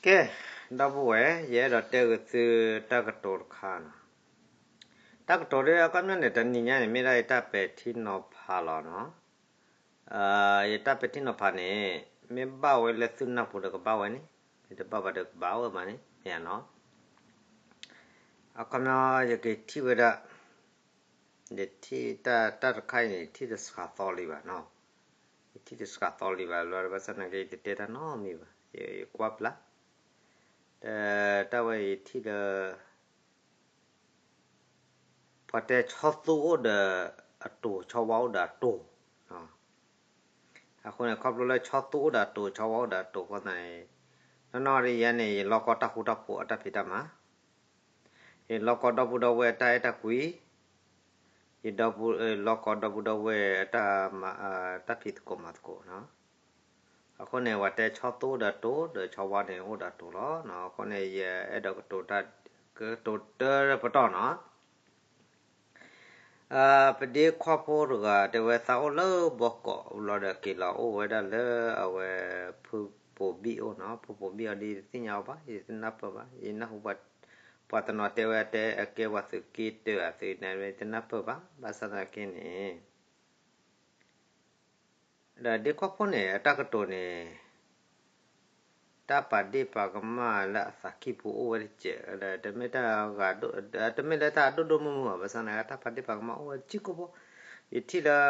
ကဲ, ဒီပုၢ်ဝဲၢ်, ယအဲၣ်ဒိးတဲဂ့ၤသုတၢ်ကတိၤတခါနီၤ. တၢ်ကတိၤဒ်အခီပညီန့ၣ် တနံၤညါန့ၣ် မ့ၢ်ဒၣ်ယတၢ်ပဲာ်ထံနီၤဖးလီၤနီၤ. ယတၢ်ပဲာ်ထံနီၤဖးန့ၣ် မ့ၢ်ဘၣ်ဝဲလၢသုနၢ်ပူၤဒီးကဘၣ်ဝဲန့ၣ်, မ့ၢ်တဘၣ်ဘၣ်ဒီးကဘၣ်ဝဲမးန့ၣ် မ့ၢ်ဧါနီၤ. အခီပညီ ယကထံၣ်ဝဲဒၣ် ယထံၣ်တၢ်တခါအံၤန့ၣ် ယထံၣ်တစှၤသီလံဘၣ်နီၤ. ယထံၣ်တစှၤသီလံဘၣ်လီၤ, ဘၣ်ဆၣ်သနာ်က့ ယတတဲတၢ်နီတမံၤဘၣ်, ယကွၢ်ဘျါ. တၢ်ဝဲအံၤယထံၣ်လၢ ပှၤတဲဆီသူအိၣ်ဒီးအတိၤ, ဆီဝါအိၣ်ဒီးအတိၤ. အဃိန့ၣ် ခီဖျိလၢဆီသူအိၣ်ဒီးအတိၤ, ဆီဝါအိၣ်ဒီးအတိၤအဃိသတးန့ၣ်, နီၢ်နီၢ်ဒ်ယဲန့ၣ် ယလီၢ်ကီတၢ်ဃူတၢ်ဖိးအတၢ်ဖံးတၢ်မၤ, ယလီၢ်ကီဒီပုၢ်ဒီဝဲၢ်အတၢ်အဲၣ်တၢ်ကွံ, ယဒီပုၢ်, လီၢ်ကီဒီပုၢ်ဒီဝဲၢ်အတၢ်မၤ, တၢ်ဖံးသကိးမၤသကိးနီၤ. အဃိန့ၣ် ပှၤတဲဆီသူအိၣ်ဒီးတိၤ, ဒီးဆီဝါန့ၣ်အိၣ်ဒီးတိၤလီၤ. အဃိန့ၣ် ယအဲၣ်ဒိးကတိၤတၢ်, ကတိၤတၢ်ပတီၢ်နီၤ. ပဒ့ခွါဖိတဂၤတဲဝဲသးအိၣ်လၢဘီကီးဘျီဒီးက့ၤလီၤအိၣ်ဝဲဒၣ်လၢအဝဲဖုပိာ်ဘံၣ်အိၣ်နီၤ. ဖုပိာ်ဘံၣ်အီၤဒ်တသ့ၣ်ညါအီၤဘၣ်, ယတနၢ်ပၢၢ်ဘၣ်, ယနၢ်ဟူ ပှၤတနီၤတဲဝဲတဲ အကဲပှၤသုးက့တၢၤအသုးန့ၣ် တနၢ်ပၢၢ်ဘၣ်, ဘၣ်ဆၣ်သနာ်က့န့ၣ် ဒီးဒ့ခွါဖိန့ၣ် အတၢ်ကတိၤန့ၣ် တၢ်ပာ်ဒ့ၣ်ပာ်ကမၣ်လၢအသးကံၢ်ပူၤအိၣ်ဝဲတစဲး, တမ့ၢ်တၢ်ဂၤ, တမ့ၢ်လၢတၢ်အဒိၣ်ဒိၣ်မုၢ်မုၢ်ဘၣ်, ဘၣ်ဆၣ်သနာ်က့ တၢ်ပာ်ဒ့ၣ်ပာ်ကမၣ်အိၣ်ဝဲတစဲးကိၢ်ဖိ, ယထံၣ်လၢ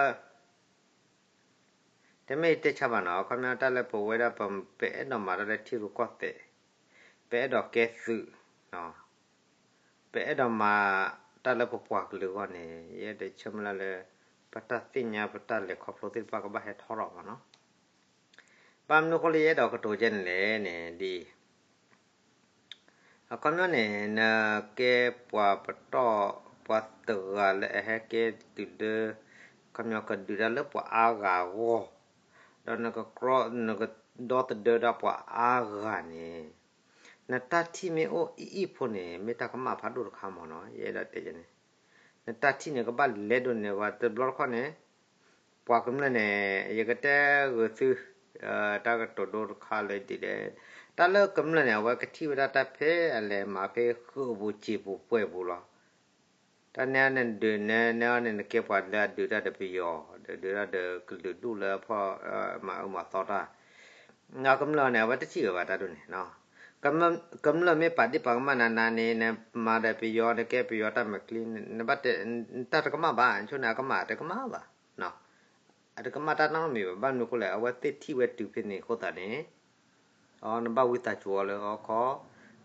တမ့ၢ်ယတဲဆါဘၣ်နီၤ, ခီပညီတၢ်လၢပဝဲဒၣ် ပအဲၣ်ဒိးမၤတၢ်လၢထံရူၢ်ကီၢ်သဲး, ပအဲၣ်ဒိးကဲသုး, ပအဲၣ်ဒိးမၤတၢ်လၢပပှၤကလုာ်အဂီၢ်န့ၣ် ယအဲၣ်ဒိးဆၢမုၢ်လၢ်လၢ ပတၢ်သ့ၣ်ညါပတၢ်လဲၤခီဖျိသ့ၣ်တဖၣ်ကဘၣ်ဟဲထီထီၣ်မးနီၤ. ဘၣ်မနုၤအဃိလၢယအဲၣ်ဒိးကတိၤဒ်န့ၣ်လဲၣ်န့ၣ် ဒ်အံၤ အခီပညီန့ၣ် နကဲပှၤပတီၢ်, ပှၤတဂၤလၢအဟဲကဲသုးဒၢ, အခီပညီကဒုးတၢ်လၢပှၤအါဂၤအဂီၢ်, ဒီးနက, နကဒီသဒၢဒၣ်ပှၤအါဂၤန့ၣ်, နတၢ်ထံၣ်မ့ၢ်အိၣ်အံၤအံၤဖိန့ၣ် မ့ၢ်တၢ်ကမၣ်ဖးဒိၣ်တခါမးနီၤ, ယအဲၣ်ဒိးတဲန့ၣ်, နတၢ်ထံၣ်န့ၣ် ကဘၣ်လဲၤဒိၣ်န့ၢ်ပှၤတဘျီတခီၣ်န့ၣ်, ပှၤကမျၢၢ်န့ၣ် ယကတဲဂ့ၤသု တၢ်ကတိၤဒိတခါလၢဒ်လဲၣ်, တၢ်လၢကမျၢၢ်န့ၣ် အဝဲကထံၣ်ဝဲဒၣ်တၢ်ဖဲအလဲၤမၤဖဲဃုာ်ပူၤစံာ်ပူၤပှဲၤပူၤလီၤ. တၢ်န့ၣ်န့ၣ်ဒုးနဲန့ၢ်အီၤန့ၣ် နကဲပှၤလၢအဒုးတၢ်ဒီးပယီၤ, ဒုးတၢ်ဒီးကလုာ်ဒူၣ်လၢအဖီၣ်မၤအၢမၤသီတၢ်, ကမျၢၢ်န့ၣ် အဝဲတထံၣ်ဝဲဘၣ်တၢ်ဒ်န့ၣ်, ကမျၢၢ်မ့ၢ်ပာ်ဒ့ၣ်ပာ်ကမၣ်နၤနၤန့ၣ် နမၤဒီးပယီၤ နကဲပယီၤတၢ်မဲာ်ချံ နဘၣ်တဲ, တၢ်တကမၣ်ဘၣ်, ဆိန့ၣ် အကမၣ်တကမၣ်ဘၣ်, အတကမၣ်တၢ်နီတမံၤဘၣ်, ဘၣ်မနုၤအဃိလဲၣ် အဝဲသ့ၣ်ထံၣ်ဝဲတုၤဖဲန့ၣ်အဃိသတးန့ၣ်, နဘၣ်ဝံသးစူၤအီၤလၢအခီ,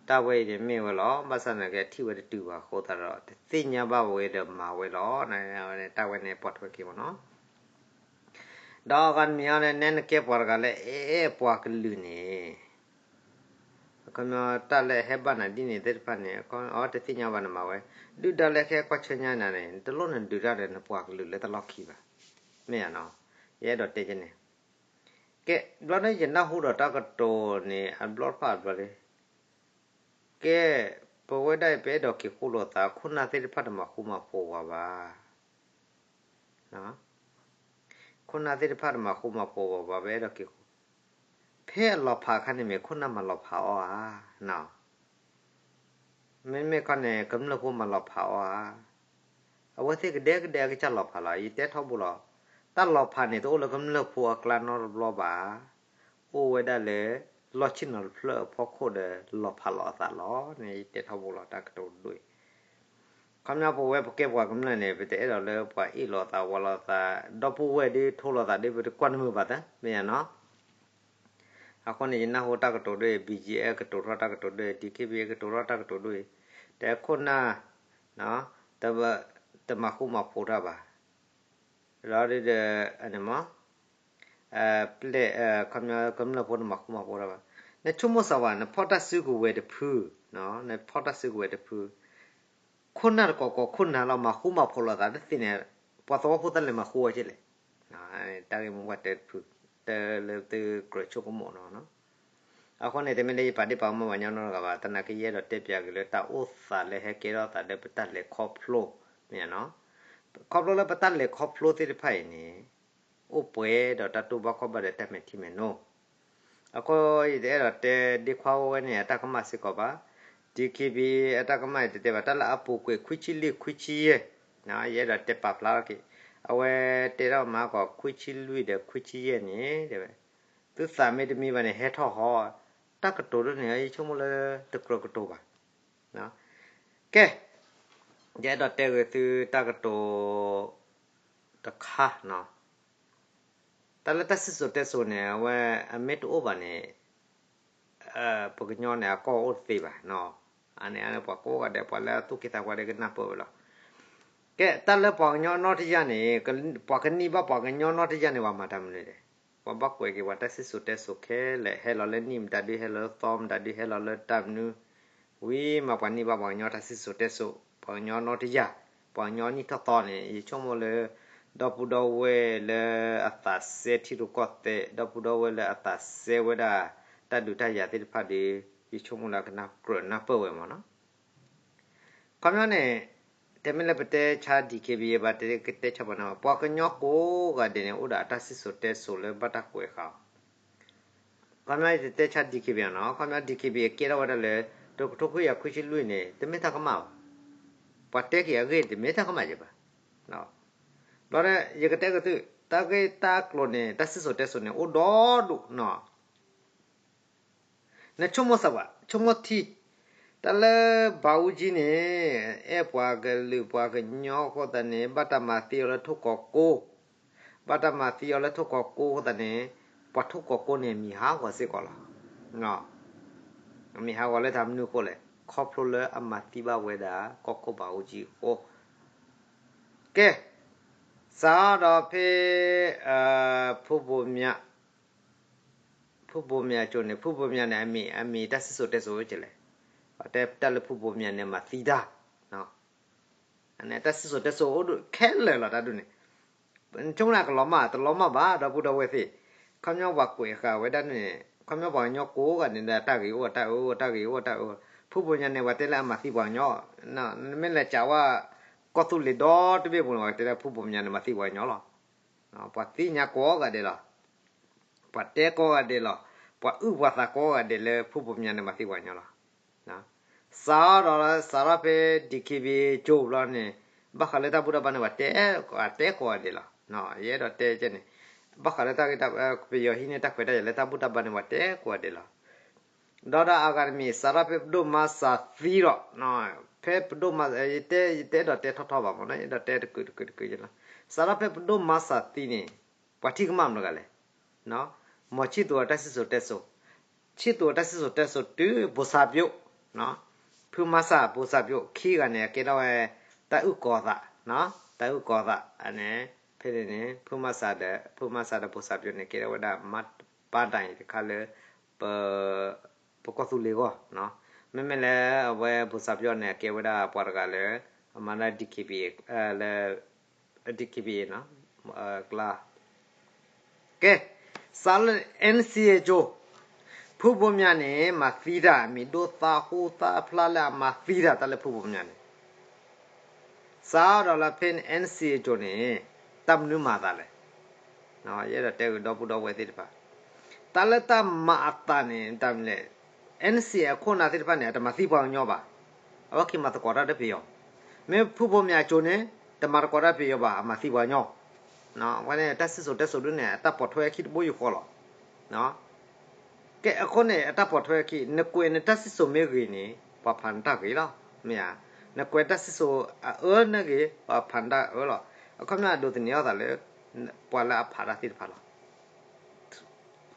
တၢ်ဝဲအံၤန့ၣ်မ့ၢ်ဝဲလီၤ, ဘၣ်ဆၣ်သနာ်က့ထံၣ်ဝဲတတုၤဘၣ်အဃိသတးဒီး တသ့ၣ်ညါဘၣ်ဝဲဒီးမၤဝဲလီၤ, တၢ်ဝဲန့ၣ်ပိာ်ထွဲက့ၤမးနီၤ. ဒီးအဂၤတမံၤအံၤန့ၣ် နဲနကဲပှၤတဂၤလၢအအဲၣ်ပှၤကလုာ်န့ၣ်, အခီပညီတၢ်လၢအဟဲဘၣ်နၤဒ်န့ၣ်သ့ၣ်တဖၣ်န့ၣ် အဝဲတသ့ၣ်ညါဘၣ်နမၤဝဲ, ဒုၣ်ဒါလၢဟဲကွၢ်ဆၢညါနၤန့ၣ် နတလိၣ်နဒုးတၢ်ဒီးနပှၤကလုာ်လၢတၢ်လီၢ်ခံဘၣ်, မ့ၢ်ဧါနီၤ, ယအဲၣ်ဒိးတဲန့ၣ်. ကဲ, ဘျီန့ၣ်ယနၢ်ဟူဒီးတၢ်ကတိၤန့ၣ် အဘျီတဖၣ်အဘျီလံ. ကဲ, ပဝဲဒၣ်အံၤ ပအဲၣ်ဒိးက့ၤဃူလိာ်သး ခိၣ်နၢ်သ့ၣ်တဖၣ်တမၤဃူမၤဖိးဝဲဘၣ်. ခိၣ်နၢ်သ့ၣ်တဖၣ်တမၤဃူမၤဖိးဝဲဘၣ်, ပအဲၣ်ဒိးက့ၤဃူ, ဖဲအလီၤဖးအခါန့ၣ်မ့ၢ် ခိၣ်နၢ်မၤလီၤဖးအီၤဧါ. မ့မ့ၢ်ခီန့ၣ် ကမျၢၢ်ဖိမၤလီၤဖးအီၤဧါ. အဝဲသ့ၣ်ကဒဲကဒဲအကစၢ်လီၤဖးလီၤ. ယတဲထီဘိလီၤ. တၢ်လီၤဖးန့ၣ် တအိၣ်လၢကမျၢၢ်ဖိအကျါနီတဘျီဘၣ်. အိၣ်ဝဲဒၣ်လၢ လီၢ်ဆ့ၣ်နီၤတဖျၢၣ်အဖီခိၣ်ဒီး လီၤဖးလီၤအသးလီၤန့ၣ် ယတဲထီဘိလီၤ တၢ်ကတိၤဒိၣ်အံၤ. ခီပညီပဝဲပကဲပှၤကမျၢၢ်န့ၣ် ပတအဲၣ်ဒိးလၢပှၤအ့ၣ်လိာ်သးဝီလိာ်သး, ဒီပုၢ်ဝဲၢ်ဒ်ထိလိာ်သးဒ် ပတကွၢ်နမုာ်ဘၣ်သး မ့ၢ်ဧါနီၤ. အဃိန့ၣ် ယနၢ်ဟူတၢ်ကတိၤဒိၣ်အံၤ BGF ကတိၤထီၣ်တၢ်ကတိၤဒိၣ်အံၤ DKBA ကတိၤထီၣ်တၢ်ကတိၤဒိၣ်အံၤ, တဲခိၣ်နၢ် တမၤဃူမၤဖိးတၢ်ဘၣ်. ဒီးဒ်ဒီး န့ၣ်မ့ၢ် ပျဲၢ် ခီပညီ ကမျၢၢ်ဖိတမၤဃူမၤဖိးတၢ်ဘၣ်. နဆိကမိၣ်စ့ၢ်ဝဲ နဖီၣ်တၢ်စုကဝဲၤတဖု, နဖီၣ်တၢ်စုကဝဲၤတဖု, ခိၣ်နၢ်တကိးကိးခိၣ်နၢ်လီၤ မၤဃူမၤဖိးလိာ်သးတသ့န့ၣ် ပှၤသဝီဖိသးလဲၤမၤဃူဝဲက့လဲၣ်. တၢ်ဂ့ၢ်မိၢ်ပှၢ်တဲတဖု, တဲလၢသုကြၢးဆိကမိၣ်နီၤ. အဃိန့ၣ် တမ့ၢ်လၢယပာ်ဒ့ၣ်ပာ်ကမၣ်ပှၤကညီနီတဂၤဘၣ်, သနာ်က့ယအဲၣ်ဒိးတဲပၠးက့ၤလၢတၢ်အိၣ်သးလၢဟဲကဲထီၣ်သးလၢပတၢ်လဲၤခီဖျိ, မ့ၢ်ဧါနီၤ. ခီဖျိလၢပတၢ်လဲၤခီဖျိသ့ၣ်တဖၣ်အံၤန့ၣ် အိၣ်ပှဲၤဒီးတၢ်တူၢ်ဘၣ်ခီၣ်ဘၣ်ဒီးတၢ်မဲာ်ထံမဲာ်နိ. အဃိယတအဲၣ်ဒိးတဲဒ့ခွါဝဲန့ၣ် အတၢ်ကမၣ်စ့ၢ်ကီးဘၣ်. ဒီက့ဘံ အတၢ်ကမၣ်ယတတဲဘၣ်, တၢ်လၢအပူၤကွံာ်ခွံဆံလွံၢ်ခွံဆံယဲၢ်, ယအဲၣ်ဒိးတဲပာ်ဖျါထီၣ်က့ၤ, အဝဲတဲထီၣ်မၤကီးခွံဆံလွံၢ်ဒီးခွံဆံယဲၢ်န့ၣ် တဲဝဲ, သုသးမ့ၢ်တမံဘၣ်န့ၣ် ဟဲထီၣ်ဟီ, တၢ်ကတိၤဒ်န့ၣ် ယဆိကမိၣ်လၢတကြၢးကတိၤဘၣ်. ကဲ, ယအဲၣ်ဒိးတဲဂ့ၤသုတၢ်ကတိၤတခါနီၤ, တၢ်လၢတၢ်စံၣ်စိၤတဲစိၤန့ၣ် အဝဲအမ့ၢ်တအိၣ်ဘၣ်န့ၣ် ပှၤကညီန့ၣ် အကီၢ်အိၣ်တသ့ဘၣ်နီၤ. အန့ၣ် အန့ၣ်ပှၤကိးဂၤဒဲး ပှၤလၢအသူၣ်က့သးပှၢ်ဒဲးကနၢ်ပၢၢ်ဝဲလီၤ. ကဲ, တၢ်လၢပှၤကညီနီတယၢ်န့ၣ်, ပှၤကနံၣ်ဘၣ်ပှၤကညီနီတယၢ်န့ၣ် ပှၤမၤတၢ်မနုၤလဲၣ်. ပှၤဘၣ်ကွဲးက့ၤပှၤတၢ်စံၣ်စိၤတဲစိၤခဲလၢာ်, ဟဲလီၤလၢနံၣ်မတၤဒု ဟဲလီၤလၢသီမတၤဒု ဟဲလီၤလၢတၢ်မနုၤ, ဝံၤမးပှၤနံၣ်ဘၣ်ပှၤကညီတၢ်စံၣ်စိၤတဲစိၤ, ပှၤကညီနီတယၢ်, ပှၤကညီနံၣ်ထီၣ်သီန့ၣ် ယဆိကမိၣ်လၢ ဒီပုၢ်ဒီဝဲၢ်လၢအသးစဲထံရူၢ်ကီၢ်သဲး, ဒီပုၢ်ဒီဝဲၢ်လၢအသးစဲဝဲဒၣ် တၢ်ဒုးတၢ်ယၤသ့ၣ်တဖၣ်ဒီး ယဆိကမိၣ်လၢအကနၢ်ကြၢးနၢ်ပၢၢ်ဝဲမးနီၤ. ခီပညီန့ၣ်, တမ့ၢ်လၢပတဲဆါ ဒီက့ဘံ ဘၣ်တဲကတဲဆါဘၣ်န့ၣ်, ပှၤကညီကိးဂၤဒဲးန့ၣ် အိၣ်ဒီးအတၢ်စံၣ်စိၤတဲစိၤလၢဘၣ်တၢ်ကွဲးဃာ်အီၤ. ခီပညီယတတဲဆါ ဒီက့ဘံ နီၤ, ခီပညီ ဒီက့ဘံ အကဲထီၣ်ဝဲဒၣ်လၢ တကထိခွံကယၤခွံဆံလွံၢ်န့ၣ် တမ့ၢ်တၢ်ကမၣ်ဘၣ်. ပှၤတဲက့ၤအဂ့ၢ်တမ့ၢ်တၢ်ကမၣ်ယဲဘၣ်. ဘျီဒီး ယကတဲက့ၤသု, တၢ်ဂ့ၢ်တၢ်ကျိၤန့ၣ် တၢ်စံၣ်စိၤတဲစိၤန့ၣ် အိၣ်ဒီဒူၣ်နီၤ. နဆိကမိၣ်သးဘၣ်, ဆိကမိၣ်ထံ, တၢ်လၢဘးအူကၠံန့ၣ် အဲၣ်ပှၤကလုာ်ပှၤကညီအဃိသတးန့ၣ် ဘၣ်တၢ်မၤသံအီၤလၢထိၣ်ကီးကိ, ဘၣ်တၢ်မၤသံအီၤလၢထိၣ်ကီးကိအဃိသတးန့ၣ် ပှၤထိၣ်ကီးကိန့ၣ် မံၤဟးဂီၤစ့ၢ်ကီးလီၤ. မံၤဟးဂီၤလၢတၢ်မနုၤအဃိလဲၣ်, ခီဖျိလၢအမၤသံဘၣ်ဝဲဒၣ် ကီၢ်ခိၣ်ဘးအူကၠံအဃိ. ကဲ, စးထီၣ်ဒီးဖဲ ဖုဘိမၠး ဖုဘိမၠးအစိၤန့ၣ်, ဖုဘိမၠးန့ၣ် အမံၤ အမံၤတၢ်စံၣ်စိၤတဲစိၤဝဲကလဲၣ်. တဲတၢ်လၢဖုဘိမၠးန့ၣ် မၤသံတၢ်, တၢ်စံၣ်စိၤတဲစိၤအိၣ်ဒိၣ်ခဲလၢာ်လီၤ တၢ်ဒ်န့ၣ်. ဆိကမိၣ်န့ၣ် ကလီၤမၢ် တလီၤမၢ်ဘၣ် ဒီပုၢ်ဒီဝဲၢ်သ့ၣ်. ခီပညီပှၤကွဲးဃာ်ဝဲဒၣ်န့ၣ်, ခီပညီပှၤကညီကိးဂၤန့ၣ်ဒီး တၢ်ဂ့ၤအိၣ်တၢ်အၢ တၢ်ဂ့ၤအိၣ်တၢ်အၢ. ဖုဘိမၠးန့ၣ် ပှၤတဲလၢအမၤသံပှၤကညီ, နမ့ၢ်လဲၤစံးဝဲ ကီၢ်သူလ့ၤဒီတဘ့ၣ်ပူၤန့ၣ် ပှၤတဲလၢဖုဘိမၠးန့ၣ် မၤသံပှၤကညီလီၤ. ပှၤသ့ၣ်ညါကိးဂၤဒဲးလီၤ. ပှၤတဲကိးဂၤဒဲးလီၤ. ပှၤအုၣ်ပှၤသးကိးဂၤဒဲးလၢဖုဘိမၠးန့ၣ် မၤသံပှၤကညီလီၤ. စးထီၣ်ဒီး စးထီၣ်ဖဲ ဒီက့ဘံ ကၠိဘျီန့ၣ်, ဘၣ်ဃးလၢတၢ်ဘူၣ်တၢ်ဘါန့ၣ် ပှၤတဲ, ပှၤတဲကိးဂၤဒဲးလီၤ. ယအဲၣ်ဒိးတဲန့ၣ်, ဘၣ်ဃးလၢတၢ်ဂ့ၢ်တၢ်, ပယီၤဟံးန့ၢ်တၢ်ခွဲးတၢ်ယာ်လၢတၢ်ဘူၣ်တၢ်ဘါန့ၣ် ပှၤတဲကိးဂၤဒဲးလီၤ. ဒီးဒီးအဂၤတမံၤ စးထီၣ်ဖဲပဒိၣ်မါစးသံဒီး, ဖဲပဒိၣ်မါ, ယတအဲၣ်ဒိးတဲထီထီဘၣ်မ့ၢ်နီၤ, ယအဲၣ်ဒိးတဲတကုာ်တကုာ်တကုာ်လီၤ. စးထီၣ်ဖဲပဒိၣ်မါစးသံန့ၣ်, ပှၤထံၣ်ကမၣ်မတၤတဂၤလဲၣ်. မ့ၢ်ဆံၣ်သူၤအတၢ်စံၣ်စိၤတဲစိၤ, ဆံၣ်သူၤအတၢ်စံၣ်စိၤတဲစိၤတုၤ ဘိၣ်စၣ်ပၠိ, ဖုမါစၢ် ဘိၣ်စၣ်ပၠိ ခံဂၤန့ၣ် အကဲထီၣ်ဝဲ တၢ်အုၣ်ကီၤသး, တၢ်အုၣ်ကီၤသးန့ၣ်, ဖဲန့ၣ်န့ၣ် ဖုမါစၢ်ဒီး ဖုမါစၢ်ဒီးဘိၣ်စၣ်ပၠိန့ၣ် ကဲထီၣ်ဝဲဒၣ် မါပၢ်တၢ်အံၤတခါလၢ ပကီၢ်သူလ့ၤအဂီၢ်, မ့မ့ၢ်လၢအဝဲဘိၣ်စၣ်ပၠိန့ၣ် အကဲဝဲဒၣ်ပှၤတဂၤလၢ အမၤလၢ ဒီက့ဘံ လၢ ဒီက့ဘံ ကျါ. ကဲ, စးလၢ NCA ကၠိ, ဖုဘိမၠးန့ၣ် မၤသံတၢ် မံၤဒိၣ်သးဟူသးဖျါလၢအမၤသံတၢ် တၢ်လၢဖုဘိမၠးန့ၣ် စးထီၣ်လၢဖဲ NCA ကၠိန့ၣ် တၢ်မနုၤမၤအသးလဲၣ်. ယအဲၣ်ဒိးတဲဂ့ၤဒီပုၢ်ဒီဝဲၢ်သ့ၣ်တဖၣ်, တၢ်လၢတၢ်မၤအသးန့ၣ် တၢ်မနုၤလဲၣ်. NCA အခိၣ်နၢ်သ့ၣ်တဖၣ်န့ၣ် အတမၤသံပှၤကညီဘၣ်. အဝဲက့ၤမၤသကိးတၢ်ဒီးပယီၤ, မ့ၢ်ဖုဘိမၠးကၠိန့ၣ် တမၤသကိးတၢ်ပယီၤဘၣ် အမၤသံပှၤကညီ. အဝဲန့ၣ် တၢ်စံၣ်စိၤတဲစိၤဒ်န့ၣ် အတၢ်ပိာ်ထွဲခံတဘိယူၢ်ဃီလီၤ. ကဲအဃိန့ၣ် အတၢ်ပိာ်ထွဲခံ နကွဲးနတၢ်စံၣ်စိၤမ့ၢ်ဂ့ၤန့ၣ် ပှၤဖးနတၢ်ဂ့ၤလီၤ. မ့ၢ်ဧါ, နကွဲးတၢ်စံၣ်စိၤအအၢန့ၣ်ဂ့ၤ ပှၤဖးနတၢ်အၢလီၤ. အခီပညီအဒိးသန့ၤအီၤသးလၢ ပှၤလၢအဖးတၢ်သ့ၣ်တဖၣ်လီၤ.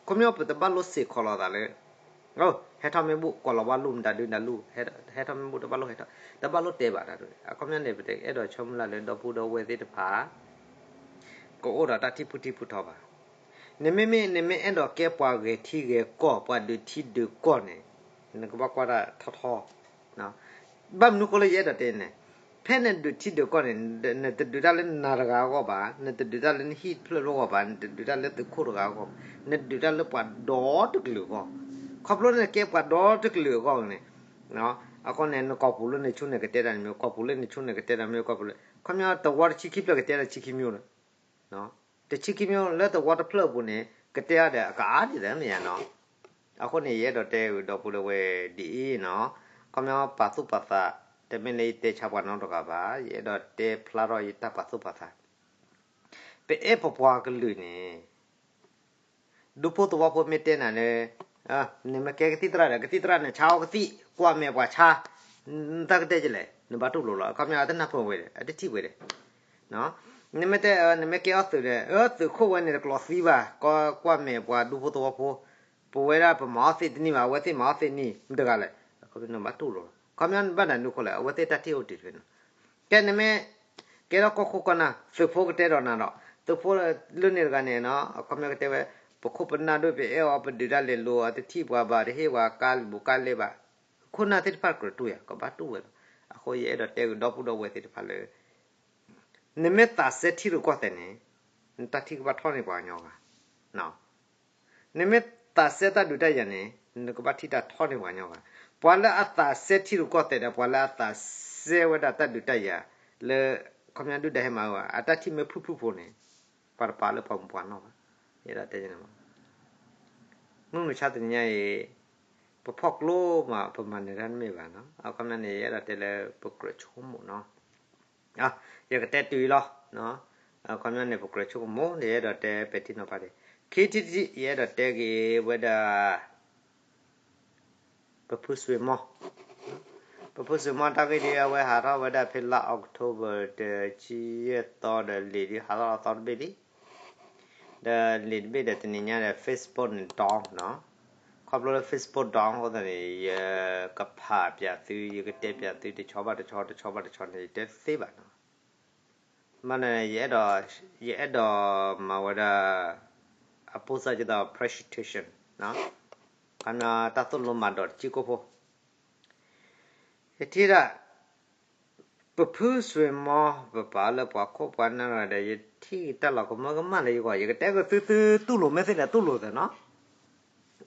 ခီပညီပတဘၣ်လိၣ်စ့ၢ်ကီးလီၤသးလၢ ဟဲထီၣ်မ့ၢ်ဘူၣ် ကိးလီၤဘၣ်လူၢ်မတၤဒုနၤလူၢ်, ဟဲထီၣ်မ့ၢ်ဘူၣ်တဘၣ်လိၣ်ဟဲထီၣ် တဘၣ်လိၣ်တဲဘၣ်တၢ်ဒ်န့ၣ်. အခီပညီန့ၣ် ပတအဲၣ်ဒိးဆိကမိၣ်လၢ်လၢဒီပုၢ်ဒီဝဲၢ်သ့ၣ်တဖၣ် ကအိၣ်ဒီးတၢ်ထံၣ်ဖုထံၣ်ဖုထီဘၣ်. နမ့မ့ၢ် နမ့ၢ်အဲၣ်ဒိးကဲပှၤဂဲၤထံဂဲၤကီၢ် ပှၤဒုးထံဒုးကီၢ်န့ၣ် နကဘၣ်ကွၢ်တၢ်ထီထီ ဘၣ်မနုၤဃိလၢယအဲၣ်ဒိးတဲန့ၣ်, ဖဲနဒုးထံဒုးကီၢ်န့ၣ် နတဒုးတၢ်လၢနၤတဂၤအဂီၢ်ဘၣ်, နတဒုးတၢ်လၢနဟံၣ်တဖျၢၣ်လၢအဂီၢ်ဘၣ်, နတဒုးတၢ်လၢသုးခိၣ်တဂၤအဂီၢ်, နဒုးတၢ်လၢပှၤဒီတကလုာ်အဂီၢ်. ခီဖျိနကဲပှၤဒီတကလုာ်အဂီၢ်န့ၣ်, အဃိန့ၣ် နကိာ်ပူၤလၢနဆူၣ်န့ၣ် ကတဲတၢ်တမံၤ, ကိာ်ပူၤလၢနဆူၣ်န့ၣ် ကတဲတၢ်တမံၤ, ကိာ်ပူၤလၢ ခီပညီတဝီတဆံခံဖျၢၣ်ကတဲတၢ်တဆံခံမံၤန့ၣ် တဆံခံမံၤလၢတဝီတဖျၢၣ်အပူၤန့ၣ် ကတဲအါဒီးအကအါဒ်သိးမ့ၢ်ဧါနီၤ. အဃိန့ၣ် ယအဲၣ်ဒိးတဲဂုာ်ဒီပုၢ်ဒီဝဲၢ်ဒ်အံၤနီၤ, ခီပညီပာ်သူၣ်ပာ်သး, တမ့ၢ်လၢယတဲဆါပှၤနီတဂၤဘၣ်, ယအဲၣ်ဒိးတဲဖျါထီၣ်ယတၢ်ပာ်သူၣ်ပာ်သး, ပအဲၣ်ပပှၤကလုာ်န့ၣ် ဒူဖိသဝီဖိမ့ၢ်တဲနၤလၢ နမ့ၢ်ကဲကသံၣ်သရၣ်ဒီး ကသံၣ်သရၣ်န့ၣ် ဆါအီကသံၣ် ကွၢ်မဲာ်ပှၤဆါ, နတၢ်ကတဲကလဲၣ် နဘၣ်တူၢ်လိာ်လီၤ. အခီပညီ အတနၢ်ပၢၢ်ဝဲဒီး အတထံၣ်ဝဲဒီး နမ့ၢ်တဲ နမ့ၢ်ကဲအီသုးဒီး သုးခိၣ်ဝဲန့ၣ်တကျိးသံဘၣ်, ကွၢ်မဲာ်ပှၤဒူဖိသဝီဖိ, ပဝဲဒၣ်ပမၤအီသ့ၣ်တနံၣ်ဘၣ်, အဝဲသ့ၣ်မၤအီသ့ၣ်နံၣ် မတဂၤလဲၣ်, အခီပညီနဘၣ်တူၢ်လိာ်လီၤ. အခီပညီနဘၣ်နၤနူခိၣ်လဲၣ်, အဝဲသ့ၣ်တၢ်ထံၣ်အိၣ်တ့ၢ်တဖဲနီၤ ကဲနမ့ၢ် ကဲထီၣ်ကီၢ်ခိၣ်ကီၢ်နၢ် သုးဖိကတဲဒီးနၤဒီး သုးဖိလၢန့ၣ်တဂၤန့ၣ်နီၤ အခီပညီကတဲဝဲ ပခိၣ်ပနၢ်ဒိၣ် ပအဲၣ်အီၤ ပဒုးတၢ်လဲၤလိၤ အတထံၣ်ပှၤဘၣ် တဟ့ၣ်ပှၤကါဘူးကါလဲဘၣ်, ခိၣ်နၢ်သ့ၣ်တဖၣ်ကြၢးတူၢ်ယၤ ကဘၣ်တူၢ်ဝဲလီၤ. အဃိယအဲၣ်ဒိးတဲဂုာ်ဒီပုၢ်ဒီဝဲၢ်သ့ၣ်တဖၣ်လၢ နမ့ၢ်သးစဲထံရူၢ်ကီၢ်သဲးန့ၣ် နတၢ်ထံၣ်ကဘၣ်ထီၣ်န့ၢ်ပှၤကညီဂၤ နမ့ၢ်သးစဲတၢ်ဒုးတၢ်ယၤန့ၣ် နကဘၣ်ထံၣ်တၢ်ထီၣ်န့ၢ်ပှၤကညီဂၤ, ပှၤလၢအသးစဲထံရူၢ်ကီၢ်သဲးဒီး ပှၤလၢအသးစဲဝဲဒၣ်တၢ်ဒုးတၢ်ယၤ လၢ ခီပညီဒုၣ်ဒါဟဲမၤဝဲ အတၢ်ထံၣ်မ့ၢ်ဖုၣ်ဖုၣ်ဖိန့ၣ် ပှၤတပာ်လၢပှၤမူပှၤနီၢ်ဘၣ်, ယအဲၣ်ဒိးတဲန့ၣ်မး မုၢ်မဆါတနံၤညါအံၤ ပဖီၣ်ကျိမး ပမၤနၢၤတၢ်တမ့ၢ်ဘၣ်နီၤ, အခီပညီန့ၣ် ယအဲၣ်ဒိးတဲလၢပကြၢးဆိကမိၣ်နီၤ ယကတဲတုၤအံၤလီၤ. အခီပညီန့ၣ် ပကြၢးဆိကမိၣ်န့ၣ် ယအဲၣ်ဒိးတဲပဲာ်ထံနီၤဖးဒံး, ခံထံၣ်တထံၣ် ယအဲၣ်ဒိးတဲက့ၤဝဲဒၣ် ပဖုစွ့ၤမီ, ပဖုစွ့ၤမီတၢ်ဂ့ၢ်ဒ်အဝဲဟးထီၣ်ဝဲဒၣ်ဖဲလါ October တဆံယဲၢ်သီဒီးလံာ်ဒ်ဟးထီၣ်လီၤသီတဘ့ၣ်လံ, ဒီးလံာ်တဘ့ၣ်ဒီးတနံၤညါဒီး Facebook န့ၣ် down နီၤ, ခီဖျိလၢ Facebook down အဃိသတးန့ၣ် ယကဖးပၠးသု ယကတဲပၠးသုတဆီဘၣ်တဆီ တဆီဘၣ်တဆီန့ၣ် ယတဲသ့ဘၣ်နီၤ, မ့ၢ်န့ၣ် ယအဲၣ်ဒိးမၤဝဲဒၣ် အပိၢ်စၢ်ကသိး presentation ခီပညီတၢ်သိၣ်လိမၤဒိးတစဲးဖိ ယထံၣ်ဒၣ် ပဖုစွ့ၤမီ ပပာ်လၢပှၤခိၣ်ပှၤနၢ်ဒီး ယထံၣ်တၢ်လီၤကမၢကမၣ်လၢယဂီၢ် ယကတဲက့ၤသုသုတူၢ်လိာ်မ့ၢ်သ့ဒီးတူၢ်လိာ်သ့နီၤ,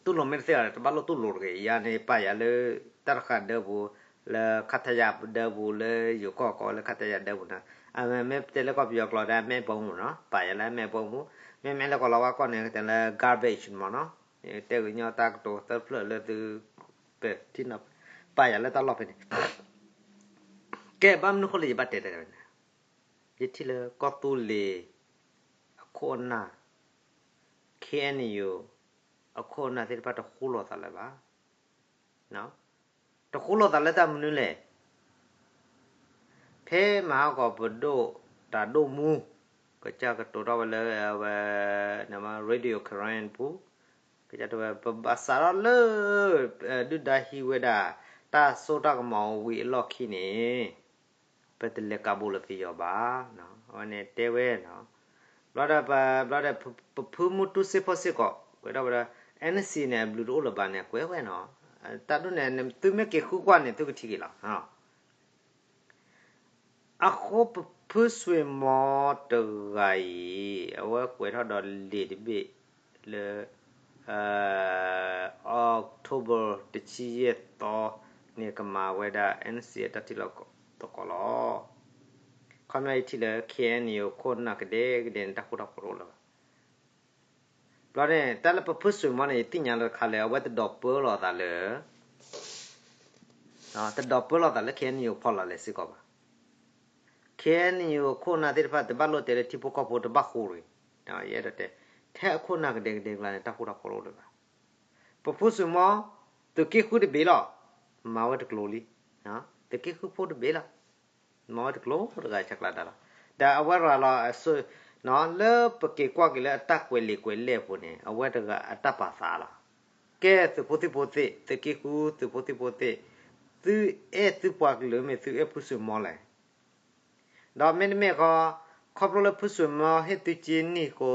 တူၢ်လိာ်မ့ၢ်တသ့ဒီး တဘၣ်လိၣ်တူၢ်လိာ်တဂ့ၤ, ယၤန့ၣ်ပာ်ယၤလၢ တၢ်တဃာ်ဒၢပူၤ, လၢ ခါထါယါ ဒၢပူၤ လၢယိၤကီၢ်ကိးလၢ ခါထါယါ ဒၢပူၤန့ၣ်, အမ့ၢ်တဲလၢကီၢ်ပယီၤကျိာ်ဒီး မဲၢ်ပိမူနီၤ, ပာ်ယၤလၢမဲၢ်ပိမူ, မ့မ့ၢ်လၢကီၢ်လီၤဝါကီၢ်န့ၣ် ကတဲလၢ garbage မ့ၢ်နီၤ, ယတဲကညီတၢ်ကတိၤသၢဖျၢၣ်လၢသု ပဲာ်ထံနီၤ, ပာ်ယၤလၢတၢ်လီၢ်ဖဲန့ၣ် ကဲဘၣ်မနုၤဃိလၢယဘၣ်တဲတၢ်န့ၣ်, ယထံၣ်လၢကီၢ်သူလ့ၤ အခိၣ်အနၢ်, KNU အခိၣ်အနၢ်သ့ၣ်တဖၣ်တဃူလိာ်သးလၢၤဘၣ်, တဃူလိာ်သးလၢတၢ်မနုၤလဲၣ်, ဖဲမဟါကီးပဒိၣ်တၢ်ဒိၣ်မူ ကစၢ်ကတိၤထီၣ်ဝဲလၢအဝဲ Radio Karen ပူၤ, ကစၢ်တဲဝဲ ပဘၣ်စးထီၣ်လၢ ဒုၣ်ဒါဟံးဝဲဒၣ် တၢ်စိတၢ်ကမီၤဝံၤအလီၢ်ခံန့ၣ် ပတလဲၤကးဘိလၢပယီၤဘၣ်, အဝဲန့ၣ်တဲဝဲနီၤ, ဘျီဒီး ဘျီဒီး ပဖုမူတူစ့ၢ်ဖီၣ်စ့ၢ်ကီး ကွဲးထီၣ်ဝဲဒီး NC န့ၣ် အဘျုးတအိၣ်လၢၤဘၣ်န့ၣ် ကွဲးဝဲနီၤ, တၢ်ဒ်န့ၣ် သုမ့ၢ်က့ၤဃုကွၢ်န့ၣ် သုကထံၣ်က့ၤလီၤ. အဃိပဖုစွ့ၤမီတဂၤအံၤ အဝဲကွဲးထီၣ်ဒီးလံာ်တဘ့ၣ်လၢ October တဆံယဲၢ်သီန့ၣ် ကမၤဝဲဒၣ် NC အတၢ်ထံၣ်လိာ်သကိးလီၤ. ခီပညီယထံၣ်လၢ KNU ခိၣ်နၢ်ကဒဲကဒဲန့ၣ် တၢ်ဃူတၢ်ဖိးတအိၣ်လၢၤဘၣ်. ဘျီန့ၣ် တၢ်လၢပဖုစွ့ၤမီန့ၣ် ယသ့ၣ်ညါလၢတခါလၢ အဝဲတဒိးပၢလီၤသးလၢ တဒိးပၢလီၤသးလၢ KNU ဖီလာ်လဲၣ်စ့ၢ်ကီးဘၣ်. KNU ခိၣ်နၢ်သ့ၣ်တဖၣ် တဘၣ်လိၣ်တဲလၢထံဖိကီၢ်ဖိတဘၣ်ဃိတဂ့ၤ. ယအဲၣ်ဒိးတဲ ထဲအခိၣ်နၢ်ကဒဲကဒဲကျါန့ၣ် တၢ်ဃူတၢ်ဖိးတအိၣ်လၢၤဘၣ်. ပဖုစွ့ၤမီ သုးက့ဃုတဘ့ၣ်လီၤ. မၤဝဲတကျိၤလံ. သုးက့ဃုဖိတဘ့ၣ်လီၤ. မၤဝဲတကျိၤတဂၤဆဲးကျၢဒၣ်လီၤ. ဒီးအဝဲရၤလီၤအစိ လၢပက့ၤကွၢ်က့ၤလၢအတၢ်ကွဲးလံာ်ကွဲးလဲၢ်အပူၤန့ၣ် အဝဲတဂၤအတၢ်ပာ်သးလီၤ. ကဲသုးဖိသံၣ်ဖိသ့ၣ်, သုးက့ဃုသုးဖိသံၣ်ဖိသ့ၣ်, သုအဲၣ်သုပှၤကလုာ်မ့ၢ်သုအဲၣ်ဖုစွ့ၤမီလဲၣ်. ဒီးမ့တမ့ၢ်ဃီ, ခီဖျိလၢဖုစွ့ၤမီဟ့ၣ်သုစ့န့ၢ်ဃိ,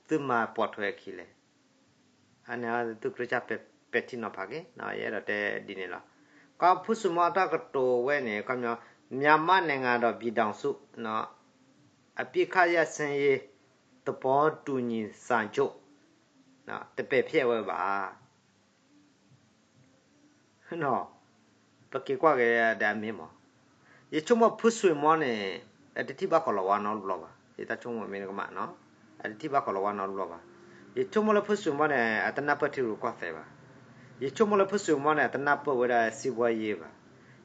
သုမၤပိာ်ထွဲအခံလဲၣ်. အန့ၣ်သုကစၢ်ပဲာ်ထံနီၤဖးက့ၤ, ယအဲၣ်ဒိးတဲဒ်န့ၣ်လီၤ. ကီၢ်ဖုစွ့ၤမီအတၢ်ကတိၤဝဲန့ၣ် ခီပညီ မြန်မာ့နိုင်ငံတော်ပြည်ထောင်စု အပစ်အခတ်ရပ်စဲရေးသဘောတူညီစာချုပ် တပယ်ဖျက်ဝဲဘၣ်. ပက့ၤကွၢ်က့ၤဒီးအမ့ၢ်မး, ယဆိကမိၣ်ဖုစွ့ၤမီန့ၣ် အတထံၣ်ဘၣ်ကီၢ်လီၤဝါနီတဘျီဘၣ်, ယတၢ်ဆိကမိၣ်မ့ၢ်နကမၣ်နီၤ, အတထံၣ်ဘၣ်ကီၢ်လီၤဝါနီတဘျီဘၣ်. ယဆိကမိၣ်လၢဖုစွ့ၤမီန့ၣ် အတနၢ်ပၢၢ်ထံရူၢ်ကီၢ်သဲးဘၣ်. ယဆိကမိၣ်လၢဖုစူၤမီန့ၣ် အတနၢ်ပၢၢ်ဝဲဒၣ်စံးဘှီယ့ဘၣ်.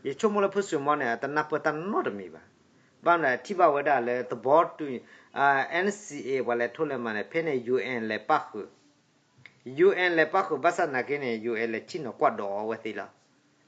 ယဆိကမိၣ်လၢဖုစူၤမီန့ၣ် အတနၢ်ပၢၢ်တၢ်နီတမံၤဘၣ်. ဘၣ်မနုၤထံၣ်ဘၣ်ဝဲဒၣ်လၢသဘီတုၤ NCA ပှၤလဲၤထိလဲၤမၤန့ၣ် ဖဲန့ၣ် UN လဲၤပၣ်ဃုာ် UN လဲၤပၣ်ဃုာ်ဘၣ်ဆၣ်သနာ်က့န့ၣ် UN လဲၤဆ့ၣ်နီၤကွၢ်ဒီးအဝဲသ့ၣ်လီ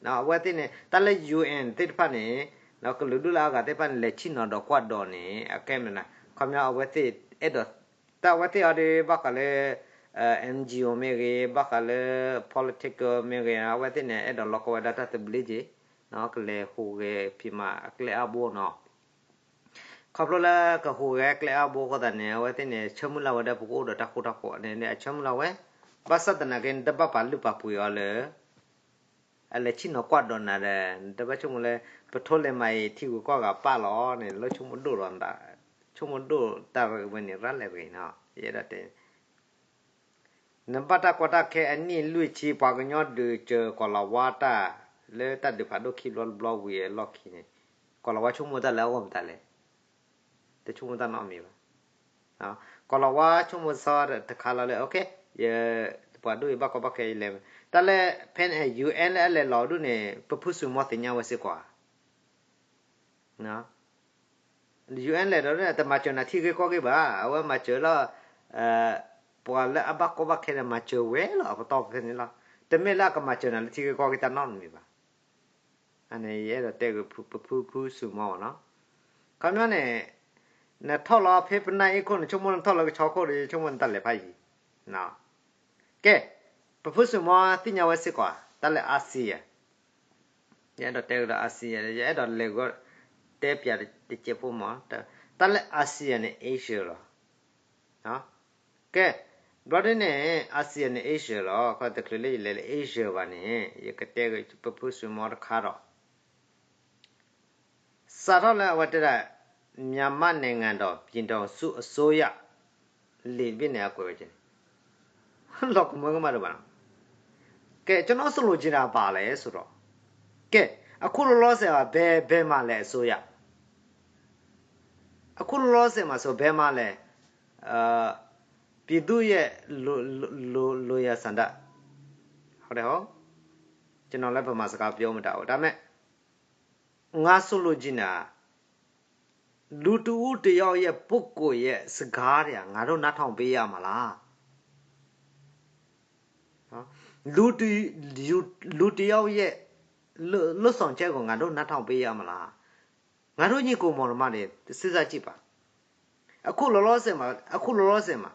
ၤ. အဝဲသ့ၣ်န့ၣ် တၢ်လၢ UN သ့ၣ်တဖၣ်န့ၣ် ကလုာ်ဒူၣ်လၢအဂၤသ့ၣ်တဖၣ်န့ၣ် လဲၤဆ့ၣ်နီၤဒီးကွၢ်ဒီးန့ၣ် အကဲမနုၤ ခီပညီအဝဲသ့ၣ်အဲၣ်ဒိး တၢ်အဝဲသ့ၣ်အီၤဒ်ဘၣ်ဃးလၢ NGO မ့ၢ်ဂ့ၤ ဘၣ်ဃးလၢ political မ့ၢ်ဂ့ၤ အဝဲသ့ၣ်န့ၣ် အဲၣ်ဒိးလီၤကီဝဲဒၣ်တၢ်သဘျ့က့ၤ ကလဲၤဟူးဂဲၤဖံးမၤအကျဲအါဘိနီၤ. ခီဖျိလၢကဟူးဂဲၤကျဲအါဘိအဃိသတးန့ၣ် အဝဲသ့ၣ်န့ၣ် ဆၢမုၢ်လၢ်ဝဲဒၣ်ပကအိၣ်ဒီးတၢ်ဃူတၢ်ဖိးန့ၣ် အဆၢမုၢ်လၢ်ဝဲ, ဘၣ်ဆၣ်သနာ်က့ နတဘၣ်ပာ်လုၢ်ပာ်ပှ့ၤအီၤလၢ အလဲၤဆ့ၣ်နီၤကွၢ်ဒီးနၤဒီး နတဘၣ်ဆိကမိၣ်လၢ ပထိလဲၤမၤအံၤထံဂုၤကီၢ်ဂၤပၢ်လီၤန့ၣ် လၢဆိကမိၣ်ဒိၣ်ဒီး ဆိကမိၣ်ဒိၣ်တၢ်ရ့ဝဲန့ၣ် ရၣ်လဲၤတဂ့ၤနီၤ ယအဲၣ်ဒိးတဲ နဘၣ်တၢ်ကီတၢ်ခဲအနံၣ်လွံၢ်ဆံ ပှၤကညီဒုးစၢၤကီၢ်လီၤဝါတၢ် လၢတၢ်ဒုးဖးဒိၣ်ခံဘျီတဘျီဝံၤအလီၢ်ခံန့ၣ် ကီၢ်လီၤဝါဆိကမိၣ်တၢ်လၢအဂီၢ်မတၤလဲၣ်. တဆိကမိၣ်တၢ်နီတမံၤဘၣ်. ကီၢ်လီၤဝါဆိကမိၣ်စီတခါလီၤလၢ ယပှၤဒိၣ်ယဘၣ်ကီဘၣ်ခဲယလဲၤ, တၢ်လၢ ဖဲန့ၣ် UN လၢအလဲၤလီၤဒၣ်န့ၣ် ပဖုစူၤမီသ့ၣ်ညါဝဲစ့ၢ်ကီးဧါ. UN လဲၤဒီးတမၤစၢၤနၤထံဂ့ၢ်ကီၢ်ဂ့ၢ်ဘၣ်, အဝဲမၤစၢၤလီၤ ပှၤလၢအဘၣ်ကီဘၣ်ခဲန့ၣ် မၤစၢၤဝဲလီၤ အပတီၢ်ဖဲန့ၣ်လီၤ. တမ့ၢ်လၢအကမၤစၢၤနၤလၢထံဂ့ၢ်ကီၢ်ဂ့ၢ်တၢ်နီတမံၤဘၣ်. အန့ၣ်ယအဲၣ်ဒိးတဲဂ့ၤပဖုဖုစူၤမီနီၤ. ခီပညီန့ၣ် နထီၣ်လီၤဖဲပနၢ်အ့ခိၣ် နဆိကမိၣ်နထီၣ်လၢကဆီခိၣ်ဒီး ယဆိကမိၣ်နတၢ်လဲၤဖးယံၤ. ကဲ, ပဖုစူၤမီသ့ၣ်ညါဝဲစ့ၢ်ကီး တၢ်လၢ ASEAN ယအဲၣ်ဒိးတဲကဒီး ASEAN ယအဲၣ်ဒိးလဲၤဂီၢ်တဲပၠးတစဲးဖိမး, တၢ်လၢ ASEAN န့ၣ် Asia လီၤ. ကဲ, ဘျီဒ်န့ၣ် ASEAN န့ၣ် Asia လီၤ. ခီတချုးလၢယလဲၤလၢ Asia ဘၣ်န့ၣ် ယကတဲပဖုစူၤမီတခါဒီး စးထီၣ်လၢအဝဲတဲဒၣ် မြန်မာ့နိုင်ငံတော် ပြည်ထောင်စုအစိုးရ လံာ်တဘ့ၣ်န့ၣ် အကွဲးဝဲကဲန့ၣ် လီၤကမၢကမၣ်တဘၣ်နီၤ. ကဲ, ကျွန်တော်ဆိုလိုချင်တာဘာလဲဆိုတော့, ကဲ, အခုလောလောဆယ်မှာ ဘယ်ဘယ်မှာလဲအစိုးရ, အခုလောလောဆယ်မှာဆို ဘယ်မှာလဲ, ပြည်သူ့ရဲ့လိုလိုလိုလိုရာဆန္ဒ, ဟုတ်တယ်ဟော, ကျွန်တော်လည်းဗမာစကားပြောမတတ်ဘူး, ဒါပေမဲ့ ငါဆိုလိုချင်တာ လူတစ်ဦးတစ်ယောက်ရဲ့ပုဂ္ဂိုလ်ရဲ့စကားတွေက ငါတို့နားထောင်ပေးရမလား? နော်, လူတစ်လူလူတစ်ယောက်ရဲ့လှုပ်လှုပ်ဆောင်ချက်ကို ငါတို့နားထောင်ပေးရမလား? ငါတို့ညီအစ်ကိုမောင်နှမတွေ စဉ်းစားကြည့်ပါ. အခုလောလောဆယ်မှာအခုလောလောဆယ်မှာ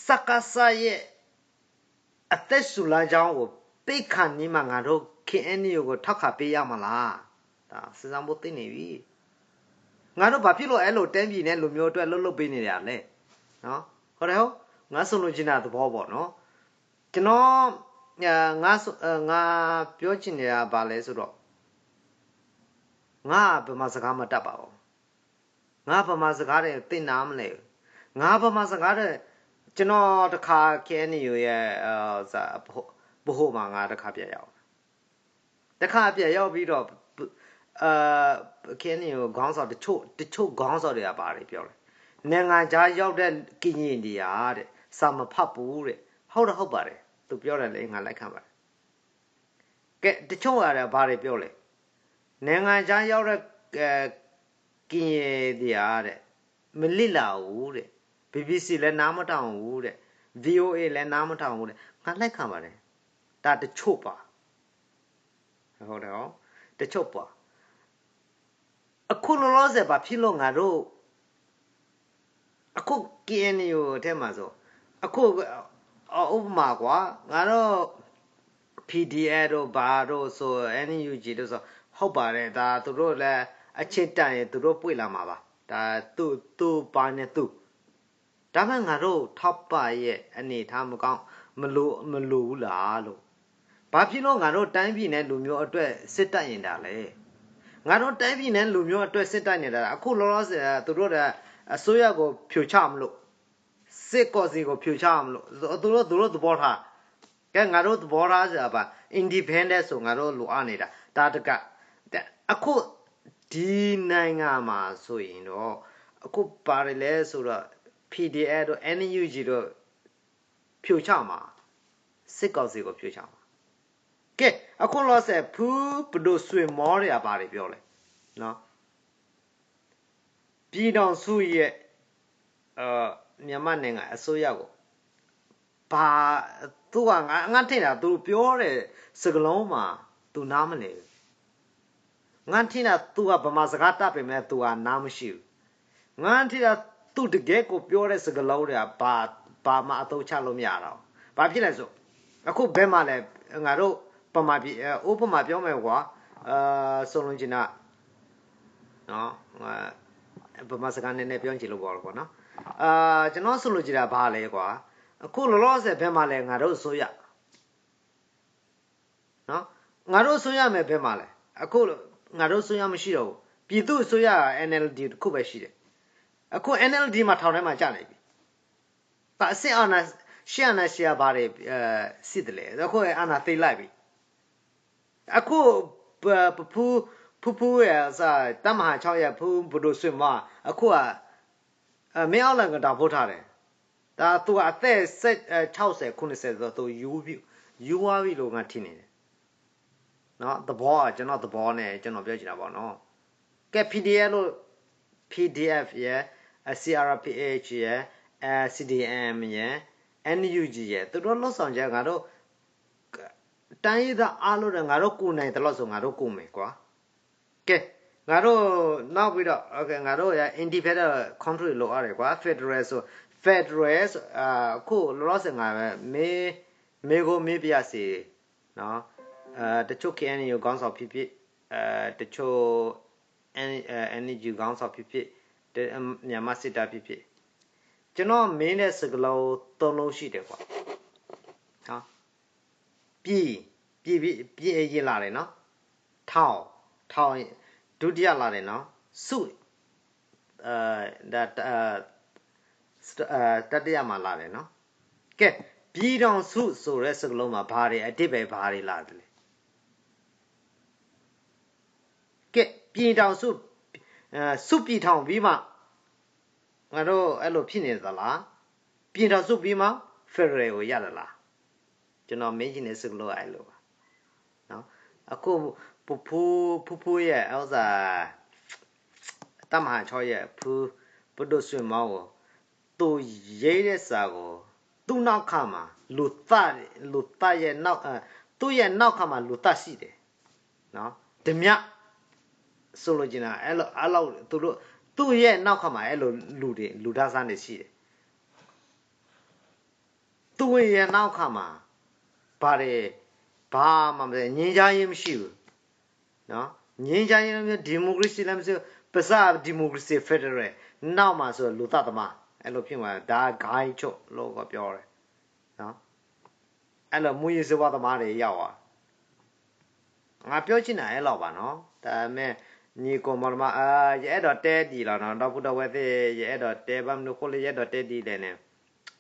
စကစရဲ့ အသက်ရှူလမ်းကြောင်းကို ပိတ်ခါနီးမှာ ငါတို့ KNU ကို ထောက်ခံပေးရမှာလား? ဒါ စဉ်းစားဖို့သင့်နေပြီ. ငါတို့ဘာဖြစ်လို့ အဲလို တိုင်းပြည်နဲ့လူမျိုးအတွက် လုပ်လုပ်ပေးနေရလဲ? နော်, ဟုတ်တယ်ဟုတ်, ငါဆိုလိုချင်တာသဘောပေါ့နော်. ကျွန်တော် အဲ ငါဆို အဲ ငါပြောချင်နေတာဘာလဲဆိုတော့ ငါဗမာစကားမတတ်ပါဘူး. ငါဗမာစကားတွေသင်နားမလည်ဘူး. ငါဗမာစကားတွေ ကျွန်တော်တခါ KNU ရဲ့ အဲ စာ ဗဟို- ဗဟိုမှာ ငါတခါပြန်ရောက်တယ်. တခါပြန်ရောက်ပြီးတော့ အဲ KNU ခေါင်းဆောင်တချို့- တချို့ခေါင်းဆောင်တွေက ဘာတွေပြောလဲ, နိုင်ငံခြားရောက်တဲ့ ကရင်တွေကတဲ့ စာမဖတ်ဘူးတဲ့. ဟုတ်တော့ဟုတ်ပါတယ်, သူပြောတယ်လေ, ငါလက်ခံပါတယ်. ကဲ, တချို့ကလည်း ဘာတွေပြောလဲ, နိုင်ငံခြားရောက်တဲ့ အဲ ကရင်တွေကတဲ့ မလေ့လာဘူးတဲ့, BBC လည်း နားမထောင်ဘူးတဲ့, VOA လည်း နားမထောင်ဘူးတဲ့. ငါလက်ခံပါတယ်. ဒါတချို့ပါ. ဟုတ်တယ်ဟော, တချို့ပါ. အခုလောလောဆယ် ဘာဖြစ်လို့ ငါတို့ အခု KNU ထဲမှာဆို အခု ဥပမာကွာ, ငါတို့ PDF တို့ ဘာတို့ဆို NUG တို့ဆို ဟုတ်ပါတယ်, ဒါသူတို့လည်း အချိန်တန်ရင် သူတို့ပွင့်လာမှာပါ, ဒါသူသူပါနဲ့သူ. ဒါပေမဲ့ ငါတို့ ထောက်ပံ့ရဲ့ အနေအထား မကောင်း- မလို- မလိုဘူးလားလို့. ဘာဖြစ်လို့ ငါတို့ တိုင်းပြည်နဲ့ လူမျိုးအတွက် စစ်တိုက်နေတာလဲ? ငါတို့ တိုင်းပြည်နဲ့ လူမျိုးအတွက် စစ်တိုက်နေတာ အခုလောလောဆယ် သူတို့ အစိုးရကို ဖြုတ်ချမလို့, စစ်ကောင်စီကို ဖြုတ်ချမလို့, သူတို့- သူတို့ သဘောထား. ကဲ ငါတို့ သဘောထားဆိုတာ ဘာ- independent ဆို ငါတို့ လိုအပ်နေတာ ဒါတက အခု ဒီနိုင်ငံမှာဆိုရင်တော့ အခု ဘာတွေလဲဆိုတော့ PDF တို့ NUG တို့ ဖြုတ်ချမှာ စစ်ကောင်စီကို ဖြုတ်ချမှာ ကဲ အခိၣ်လီၤစဲး ဖုပဒိၣ်စွ့ၣ်မီၤတဂၤ ဘာတွေပြောလဲ နော် ပြည်ထောင်စုရဲ့ မြန်မာနိုင်ငံအစိုးရကို ဘာ သူက ငါ ငါထင်တာ သူပြောတဲ့စကားလုံးမှာ သူနားမလည်ဘူး ငါထင်တာ သူက ဗမာစကားတတ်ပေမဲ့ သူက နားမရှိဘူး ငါထင်တာ သူတကယ့်ကိုပြောတဲ့စကားလုံးတွေက ဘာ ဘာမှအသုံးချလို့မရတော့ဘူး ဘာဖြစ်လဲဆို အခုဘယ်မှာလဲ ငါတို့ ဗမာပြည် ဥပမာပြောမယ်ကွာ ဆိုလိုချင်တာ နော် ဗမာစကားနည်းနည်းပြောချင်လို့ပေါ့ကွာနော် ကျွန်တော်ဆိုလိုချင်တာဘာလဲကွာ အခုလောလောဆယ်ဘယ်မှာလဲ ငါတို့အစိုးရ နော် ငါတို့အစိုးရမယ်ဘယ်မှာလဲ အခု ငါတို့အစိုးရမရှိတော့ဘူး ပြည်သူ့အစိုးရ NLD တစ်ခုပဲရှိတယ် အခု NLD မှာထောင်ထဲမှာကျနေပြီ စစ်အာဏာရှင် အာဏာရှင်ဘာတွေ စစ်တယ်လဲ အခုအာဏာသိမ်းလိုက်ပြီ အခု ပ ပဖု ဖုဖုရဲ့ စ တပ်မဟာခြောက်ရဲ့ ဖုပဒိၣ်စွ့ၣ်မီၤ အခုက မင်းအောင်လှိုင်က ထောင်ချတယ် ဒါသူကအသက် ဆက် အဲ ခြောက်ဆယ် ခုနှစ်ဆယ်ဆိုသူယူပြီး ယူသွားပြီလို့ငါထင်နေတယ် နော် သဘော ကျွန်တော်သဘောနဲ့ ကျွန်တော်ပြောချင်တာပေါ့နော် ကဲ PDF လို့ PDF ရယ် အဲ CRPH ရယ် အဲ CDM ရယ် NUG ရယ် သူတို့လုပ်ဆောင်ချက် ငါတို့ တိုင်းရင်းသားအားလုံးနဲ့ ငါတို့ကူညီနိုင်သလောက်ဆို ငါတို့ကူညီမယ်ကွာ ကဲ ငါတို့ နောက်ပြီးတော့ okay ငါတို့ရ independent country လိုအပ်တယ်ကွာ federal ဆို federal ဆို အခုလောလောဆယ်ငါပဲ မေး မေးခွန်းမေးပါရစေ နော် အဲ တချို့ KNU ခေါင်းဆောင်ဖြစ်ဖြစ် အဲ တချို့ အဲ NUG ခေါင်းဆောင်ဖြစ်ဖြစ် တ မြန်မာစစ်တပ်ဖြစ်ဖြစ် ကျွန်တော်မေးတဲ့စကားလုံးသုံးလုံးရှိတယ်ကွာ နော် ပြည် ပြည် ပြည် ပြည် ရင်လာတယ်နော် ထောင် ထောင် ဒုတိယလာတယ်နော် စု အဲ ဒါ အဲ အဲ တတိယမှာလာတယ်နော် ကဲ ပြည်ထောင်စုဆိုတဲ့စကားလုံးမှာဘာတွေ အဓိပ္ပာယ်ဘာတွေလာတယ်လဲ ကဲ ပြည်ထောင်စု အဲ စုပြည်ထောင်ပြီးမှ ငါတို့အဲ့လိုဖြစ်နေသလား ပြည်ထောင်စုပြီးမှ federal ကိုရသလား ကျွန်တော်မေးချင်တဲ့စကားလုံးကအဲ့လိုပါ နော် အခု ဖူဖူ ဖူဖူရဲ့ ဥစ္စာ တပ်မဟာခြောက်ရဲ့ ဖု ပဒိၣ်စွ့ၣ်မီၤကို သူရေးတဲ့စာကို သူ့နောက်ခါမှာ လူသတ် လူသတ်ရဲ့နောက် အဲ သူ့ရဲ့နောက်ခါမှာ လူသတ်ရှိတယ် နော် ဓမြ ဆိုလိုချင်တာ အဲ့လို အဲ့လို သူတို့ သူ့ရဲ့နောက်ခါမှာ အဲ့လို လူတွေ လူတန်းစားတွေရှိတယ် သူ့ရဲ့နောက်ခါမှာ ဘာတွေ ဘာမှမသိ ငြိမ်းချမ်းရေးမရှိဘူး နော် ငြိမ်းချမ်းရေးလည်းမရှိ ဒီမိုကရေစီလည်းမရှိ ပါစပ် ဒီမိုကရေစီ ဖက်ဒရယ် နောက်မှာဆို လူသတ်သမား အဲ့လိုဖြစ်မှာ ဒါ ဂိုဏ်းချုပ်လို့ကပြောတယ် နော် အဲ့လို မူးယစ်ဆေးဝါးသမားတွေရောက်သွား ငါပြောချင်တာအဲ့လောက်ပါနော် ဒါပေမဲ့ ညီကိမောင်တမ အာ ယအဲၣ်ဒိးတဲဒ်လီၤနော် ဒီပုၢ်ဒီဝဲၢ်သ့ၣ် ယအဲၣ်ဒိးတဲ ဘၣ်မနုၤအဃိလၢယအဲၣ်ဒိးတဲဒ်လဲၣ်န့ၣ်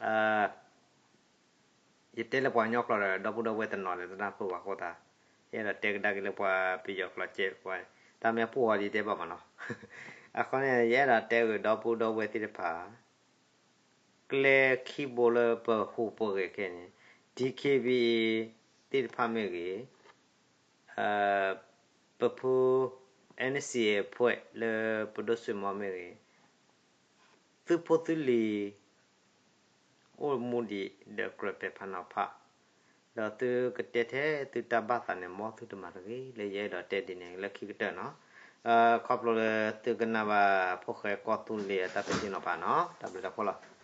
အာ ယတဲလၢပှၤကညီကျိာ်ဒီး ဒီပုၢ်ဒီဝဲၢ်တနီၤန့ၣ် တနၢ်ပၢၢ်ဘၣ်အဃိသတး ယအဲၣ်ဒိးတဲကဒါက့ၤလၢပှၤပယီၤကျိာ်ကဲပှၤ တၢ်မ့ၢ်ပှၤအီၤဒ်တဲဘၣ်မးနီၤ အဃိန့ၣ် ယအဲၣ်ဒိးတဲဂ့ၤ ဒီပုၢ်ဒီဝဲၢ်သ့ၣ်တဖၣ် ကျဲခံဘိလၢပဟူးပဂဲၤခဲန့ၣ် DKBA သ့ၣ်တဖၣ်မ့ၢ်ဂ့ၤ, ပဖု NCA အဖွဲ့ လၢပဒိၣ်စွ့ၣ်မီၤမ့ၢ်ဂ့ၤ, သုဖိသုလံၤ အိၣ်မူဒံးဒီးကြၢးပဲာ်ဖးနီၤဖး, ဒီးသုကတဲထဲသုတၢ်ဘၣ်သးန့ၣ် မ်သုတမၤတဂ့ၤ လၢယအဲၣ်ဒိးတဲဒ်န့ၣ် လၢခံကတၢၢ်နီၤ. ခီဖျိလၢသုကနၣ်ဘၣ်ဖိၣ်ဃဲကီၢ်သူလ့ၤအတၢ်ပဲာ်ထံနီၤဖးနီၤ, တၢ်ဘျုးတၢ်ဖှိၣ်လီၤ.